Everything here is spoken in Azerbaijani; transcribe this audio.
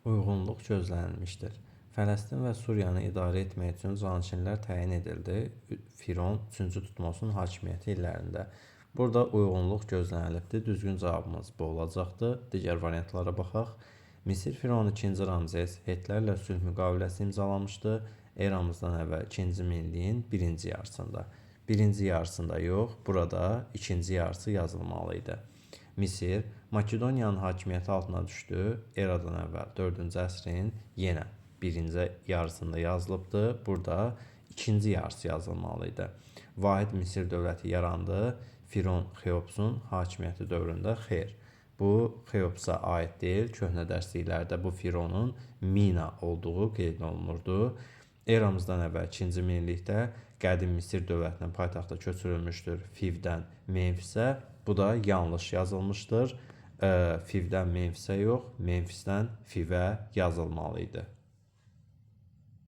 Uyğunluq gözlənilmişdir. Fələstin və Suriyanı idarə etmək üçün canişinlər təyin edildi Firon 3-cü Tutmosun hakimiyyəti illərində. Burada uyğunluq gözlənilibdir. Düzgün cavabımız bu olacaqdır. Digər variantlara baxaq. Misir Firavunu 2-ci Ramzes Hetlərlə sülh müqaviləsi imzalamışdı. Eramızdan əvvəl 2-ci minilliyin birinci yarısında. Birinci yarısında yox, burada ikinci yarısı yazılmalı idi. Misir Makedoniyanın hakimiyyəti altına düşdü. Eradan əvvəl 4-cü əsrin yenə birinci yarısında yazılıbdı. Burada ikinci yarısı yazılmalı idi. Vahid Misir dövləti yarandı. Firon Xeopsun hakimiyyəti dövründə xeyr. Bu Xeopsa aid deyil. Köhnə dərsliklərdə bu Fironun Mina olduğu qeyd olunurdu. Eramızdan əvvəl 2-ci minillikdə qədim Misir dövlətinin paytaxtı köçürülmüşdür Fivdən Memfisə. Bu da yanlış yazılmışdır. Fivdən Memfisə yox, Memfisdən Fivə yazılmalı idi.